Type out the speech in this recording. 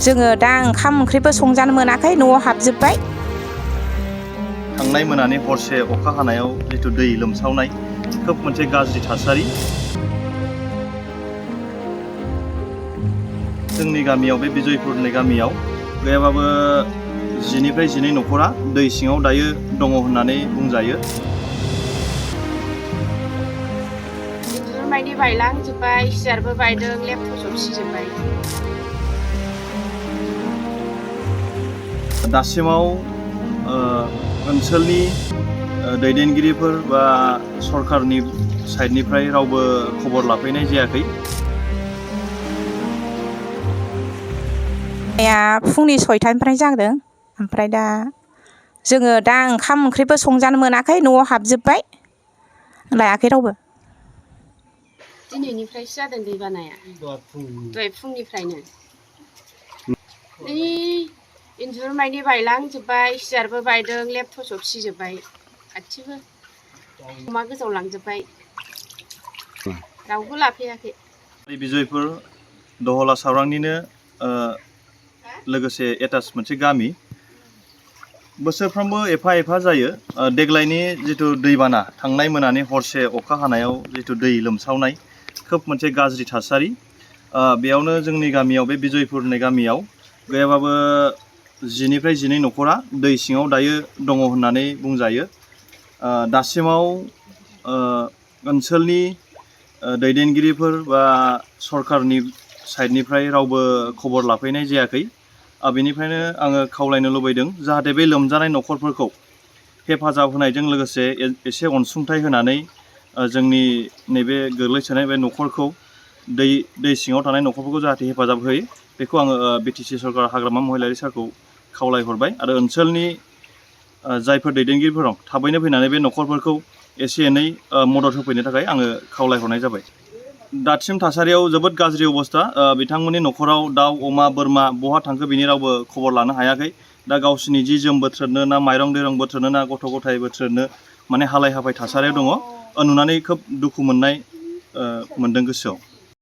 जोङो दा ओंखाम ओंख्रिबो संजानो मोनाखै न'आव हाबजोब्बाय। थांनाय मोनानि हरसे अखा हानायाव जिथु दै लोमसावनाय खोब मोनसे गाज्रि थासारि। जोंनि गामियाव बे बिजयपुर होननाय गामियाव गैयाबाबो 10निफ्राय 12 न'खरा दै सिङाव दायो दङ होननानै बुंजायो। इन्जुर मानि बायलांजोब्बाय, सियारबो बायदों, लेपटप सबसिजोब्बाय। दासिमाव ओनसोलनि दैदेनगिरिफोर बा सरकारनि साइडनिफ्राय रावबो खबर लाफैनाय जायाखै। फुंनि 6टानिफ्राय जादों, ओमफ्राय दा जोङो दा ओंखाम ओंख्रिबो संजानो मोनाखै न'आव हाबजोब्बाय, लायाखै रावबो। दिनैनिफ्रायसो जादों दै बानाया, दहाय फुंनिफ्रायनो। इन्जुर मानि बायलांजोब्बाय, सियारबो बायदों, लेपटप सबसिजोब्बाय गासिबो। अमा गोजावलांजोब्बाय, रावबो लाफैयाखै। बिजयपुर दहला सावरांनिनो लोगोसे एटाच मोनसे गामि। बोसोरफ्रोमबो एफा जायो। देग्लायनि जिथु दैबाना, थांनाय मोनानि हरसे अखा हानायाव जिथु दै लोमसावनाय खोब मोनसे गाज्रि थासारि। बेयावनो जोंनि गामियाव बे बिजयपुर होननाय गामियाव गैयाबाबो 10निफ्राय 12 न'खरा दै सिङाव दायो दङ होननानै बुंजायो। दासिमाव ओनसोलनि दैदेनगिरिफोर बा सरकारनि साइडनिफ्राय रावबो खबर लाफैनाय जायाखै। बेनिफ्रायनो आङो खावलायनो लुबैदों जाहाथे बे लोमजानाय न'खरफोरखौ हेफाजाब होनायजों लोगोसे एसे अनसुंथाइ होनानै जोंनि नैबे गोग्लैसोनाय बे न'खरखौ दै सिङाव थानाय न'खरफोरखौ जाहाथे हेफाजाब होयो, बेखौ आङो बिटिसि सरकार हाग्रामा महिलारि सारखौ खावलायहरबाय। आरो ओनसोलनि जायफोर दैदेनगिरिफोर दं, थाबैनो फैनानै बे न'खरफोरखौ एसे एनै मदद होफैनो थाखाय आङो खावलायहरनाय जाबाय। दासिम थासारियाव जोबोद गाज्रि अबस्था। बिथांमोननि न'खराव दाउ, अमा, बोरमा बहा थांखो बिनि रावबो खबर लानो हायाखै। दा गावसिनि जि जोम बोथ्रोदनो ना माइरं दैरं बोथ्रोदनो ना गथ' गथाय बोथ्रोदनो माने हालाय हाफाय थासारियाव दङ। नुनानै खोब दुखु मोनदों गोसोआव।